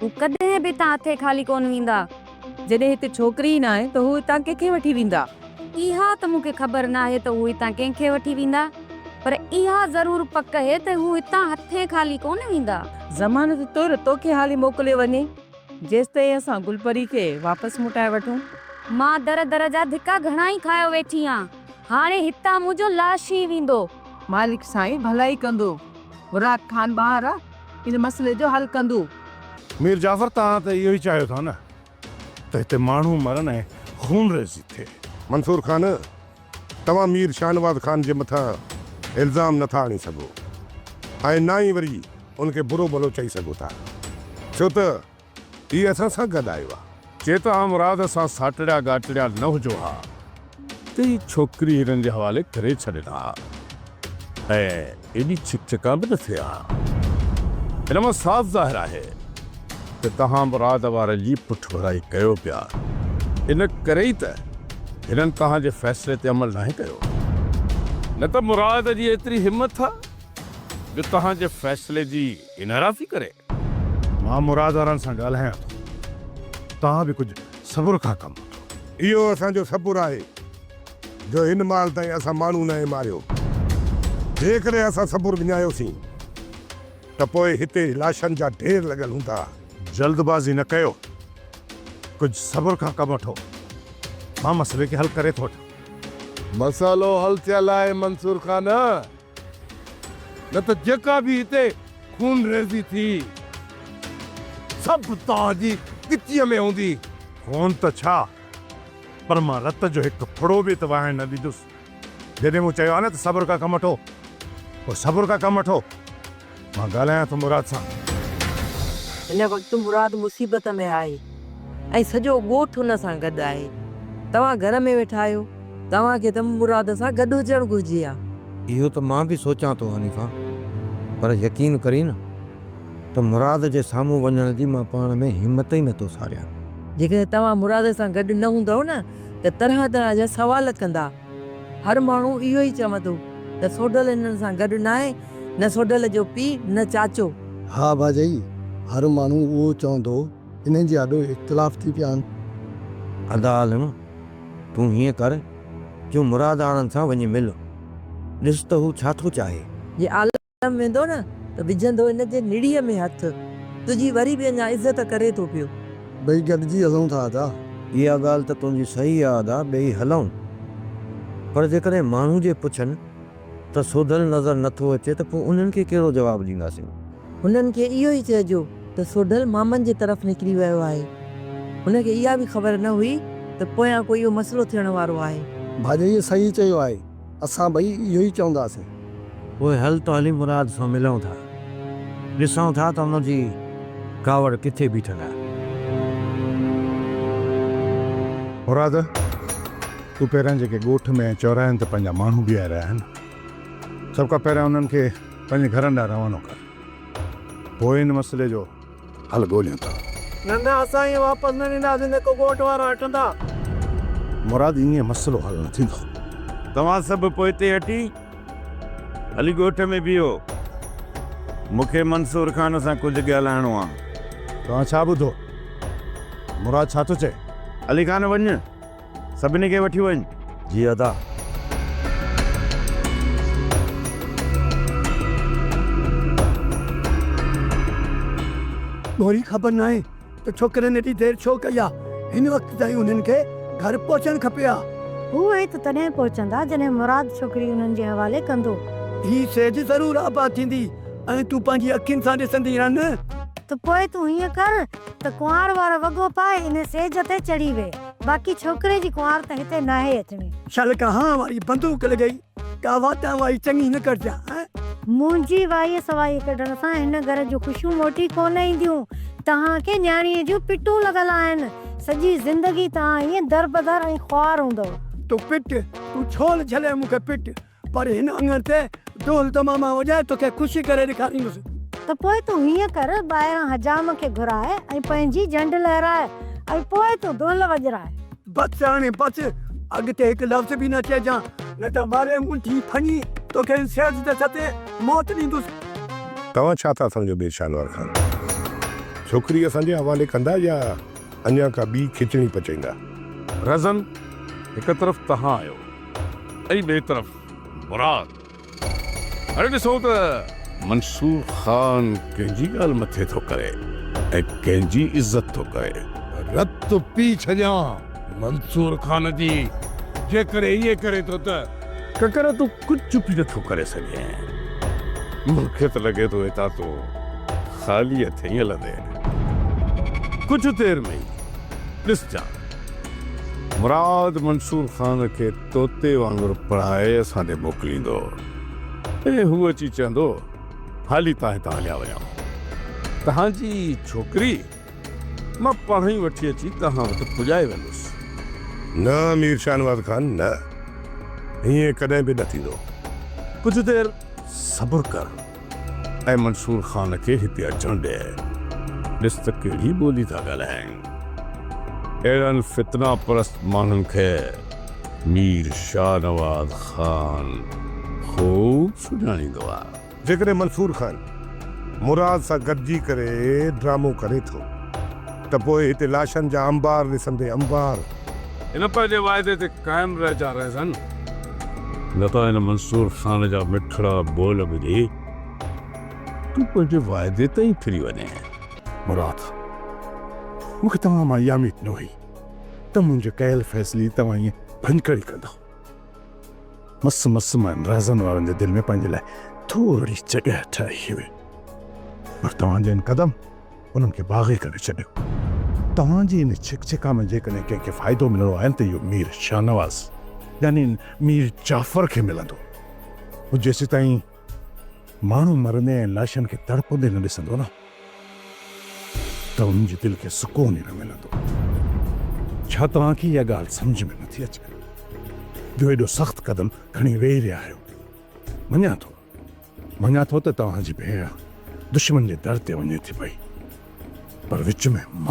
هو ڪڏهن به هتان هٿين خالي ڪونه ويندا. جڏهن هتي ڇوڪري ئي ناهي ته هو هتان ڪنهن کي وٺي ويندا؟ اها ته مون کي خبر ناهي ته هو هتان ڪنهن کي وٺي ويندا، پر اها ضرور پڪ اهي ته هو هتان هٿين خالي ڪونه ويندا. ضمانت طور توکي هالي موڪليو وڃي، جيستائين اسان گل پري کي واپس موٽائي وٺون. مان در در جا ڌڪا گهڻا ئي کايو ويٺي آن، هاڻي هتان منهنجو لاش ئي ويندو. مالڪ سائين ڀلائي ڪندو. مراد خان ٻاهر آ، ان مسئلي جو حل ڪندو. مير جعفر توهان ته اهو ئي چاهيو ٿا نه ته هتي ماڻهو مرن ۽ خونريزي ٿئي. منصور خان، توهان مير شاهنواز خان جي مٿان الزام نه ٿا آڻي سگهو ۽ نه ئي وري ان کي برو ڀلو چئي سگهو ٿا، ڇو ته هي اسان سان گڏ آيو آ. چي ته آء مراد سان ساٽڙيا ڳاٽڙيا نه هجو ها ته هي ڇوڪري هنن جي حوالي ڪري ڇڏين ها ۽ ايڏي ڇڪ ڇڪان به نه ٿئي ها. هن مان صاف ظاهر آهي ته توهان مراد وارن جي پٺڀرائي ڪيو پيا، ان ڪري ئي ته هنن توهان جي فيصلي تي عمل ناهي ڪيو. نه ته مراد جي ايتري همٿ آ جو توهان جي فيصلي جي انحرافي ڪري. مان مراد وارن سان ڳالهايان ٿو. توهان به ڪجهه صبر کان ڪم وٺو. اهو اسان جو صبر آهي جو هن مهل تائين اسان ماڻهو ناهي ماريو. جيڪڏهن اسان صبر وڃايوسين ته پوء هتي لاشن جا ڍير لڳل هوندا. جلد بازي نه ڪيو. ڪجهه صبر کان ڪم وٺو. مان مسئلي کي حل ڪري ٿو وٺان. مسئلو حل ٿيل آهي منصور خان. نه ته جيڪا به هتي خونريزي ٿي، سڀ توهان جي ڳچيء ۾ هوندي. خون ته ڇا، پر مان رت جو هڪ ڦڙو به ته وهائڻ نه ڏيندس. جڏهن مون چيو آهي نه ته صبر کان ڪم وٺو، پوء صبر کان ڪم وٺو. مان ڳالهايان ٿو مراد سان. هن وقت مراد مصيبت ۾ آهي ۽ سڄو ڳوٺ هن سان گڏ آهي. توهان گهر ۾ ويٺا آهيو، توهان کي ته مراد سان گڏ هجڻ گهرجي ها. اهو ته مان به سوچان ٿو حنيفه، پر يقين ڪرين ته مراد جي سامهون وڃڻ جي مان پاڻ ۾ همت ئي نٿو ساريان. جيڪڏهن توهان مراد سان گڏ نه هوندؤ نه ته طرح طرح جا سوال ڪندا. هر ماڻهو اهو ئي چوندو ته سوڍل هنن سان گڏ ناهي، نه سوڍل جو پيء نه چاچو. ها ڀاڄائي، هر ماڻهو اهو چوندو، انهن جي آڏو اختلاف ٿي پيا آهن. ادا عالم، تون هيئن ڪر جو مراد آڻن سان وڃي مل، ڏس ته هو ڇا ٿو چاهي. جي عالم ويندو نه ته وجهندو هن جي نڙيء ۾ هٿ، تنهنجي وري به اڃا عزت ڪري ٿو پيو. ٻئي گڏجي هلون ٿا ادا. اها ڳالهه ته تنهنجي صحيح آ ادا، ٻئي هلون، پر جيڪڏهن ماڻهو جي پڇن ته سوڍل نظر نه ٿو اچي ته پوء انهن کي ڪهڙو جواب ڏينداسين؟ هنن کي اهو ئي چئجو ته سوڍل مامن جي طرف نڪري ويو آهي. هن کي اها به خبر نه هئي ته پويان ڪو اهو مسئلو ٿيڻ وارو آهي. ڀاڄائيء صحيح چيو آهي. اسان ٻئي اهو ئي چونداسين. پوء هل ته هلي مراد سان ملون ٿا. ڏسون ٿا ته ان جي ڪاوڙ ڪٿي بيٺل آهي. مراد! تون پهريان جيڪي ڳوٺ ۾ ۽ چوراهن تي پنهنجا ماڻهو بيهاريا آهن، سڀ کان پهريان انهن کي پنهنجي گهرن ڏانهن روانو ڪر. پوء ان مسئلي جو حل ڳوليون ٿا. نه نه اسان ائين واپس نه ڏينداسين جيڪو ڳوٺ وارا هٽندا. مراد ائين مسئلو حل نه ٿيندو. توهان سڀ پوئتي هٽي هلي ڳوٺ ۾ بيهو. مون کي منصور خان سان ڪجهه ڳالهائڻو آ. توهان ڇا ٻڌو؟ مراد ڇا ٿو چئي؟ علي خان وڃ. سڀني کي وٺي وڃ. جي ادا. ڳوري خبر ناهي ته ڇوڪرن ايڏي دير ڇو ڪئي آ، هن وقت تائين انهن کي گهر پهچڻ کپي ها. هو هت تڏهن پهچندا جڏهن مراد ڇوڪري انهن جي حوالي ڪندو. هي سيج ضرور آباد ٿيندي ۽ تون پنهنجي اکين سان ڏسندين رن. ته پوء تون هيئن ڪر ته ڪنوار وارو وڳو پائي انهي سيج تي چڙهي ويهه. باقي ڇوڪري جي ڪنوار ته هتي ناهي اچڻي. شل ڪهان واري بندوق لڳئي، ڪا واتان وائي چڱي نه ڪڍجان، ۽ منهنجي وائيء سوائيء ڪڍڻ سان هن گهر جون خوشيون موٽي ڪونه اينديون. توهان کي نياڻيء جون پٽون لڳل آهن. سڄي زندگي توهان ائين دربدر ۽ خوار هوندؤ. تون پٽ، تون ڇول جهلي مون کي پٽ، پر هن اڱڻ تي دهل دماما وڄائي توکي خوشي ڪري ڏيکاريندس. ته پوء تون هيئن ڪر، ٻاهران حجام کي گهراء ۽ پنهنجي جهنڊ لهراء ۽ پوء تون دهل وڄراء. بس هاڻي بس، اڳتي هڪ لفظ به نه چئجان، نه ته ماري منڍي ڦڻي توکي هن سيج تي ستي موت ڏيندس. توهان ڇا ٿا سمجهو مير شاهنوار خان؟ ڇوڪري اسان جي حوالي ڪندا يا اڃا ڪا ٻي کچڻي پچائيندا؟ رزن، هڪ طرف توهان آهيو ۽ ٻئي طرف مراد. هاڻي ڏسون ته منصور خان ڪنهن جي ڳالهه مٿي ٿو ڪري ۽ ڪنهن جي عزت ٿو ڪري. رت پي ڇڏيان منصور خان جي، جيڪڏهن ائين ڪري ٿو ته. ڪڪر تون ڪجهه به نٿو ڪري سگهين. مون کي ته لڳي ٿو هتان تون خالي هٿين ئي هلندين. ڪجهه دير ۾ ئي ڏسجان. مراد منصور خان کي طوطي وانگر پڙهائي اسان ڏي موڪليندو ۽ هو اچي چوندو، هالي تان هتان هليا وڃو. توهان جي ڇوڪري مان پاڻهئي وٺي اچي توهان وٽ پڄائي ويندس. نه مير شاهنواز خان نه، ائين ڪڏهن به نه ٿيندو. ڪجهه دير صبر ڪر ۽ منصور خان کي هتي اچڻ ڏي. ڏس ته ڪهڙي ٻولي ٿا ڳالهائين. اهڙن فتنه پرست ماڻهن کي مير شاهنواز خان خوب سڃاڻيندو آهي. جيڪڏهن منصور خان مراد سان گڏجي ڪري ڊرامو ڪري ٿو ته پوء هتي لاشن جا انبار ڏسندي انبار. هن پنهنجي واعدي تي قائم رهجان رهزن. نه ته هن منصور خان جا مٺڙا ٻول ٻڌي تون پنهنجي واعدي تان ئي ڦري وڃين. مراد، مون کي توهان مان اها اميد نه هئي ته منهنجي ڪيل فيصلي جي توهان ائين ڀڃڪڙي ڪندؤ. مس مس مان رهزن وارن جي دل ۾ پنهنجي لاء ٿورڙي جڳهه ٺاهي هئي، پر توهان جي ان قدم انهن کي باغي ڪري ڇڏيو. توهان جي ان ڇڪ ڇڪا ۾ جيڪڏهن ڪنهن کي فائدو ملڻو آهي ته اهو مير شاهنواز يعني مير جعفر کي ملندو. هو جيسيتائين ماڻهو مرندي ۽ لاشن کي تڙپندي نه ڏسندو نه ته انهن جي دل کي سڪون ئي نه ملندو. ڇا توهان کي اها ڳالهه سمجهه ۾ نٿي اچي جو ايڏو سخت قدم کڻي ويهي رهيا آهيو؟ مڃان ٿو، مڃان ٿو ته توهان جي ڀيڻ دشمن جي در تي وڃي ٿي پئي، پر وچ ۾ مان.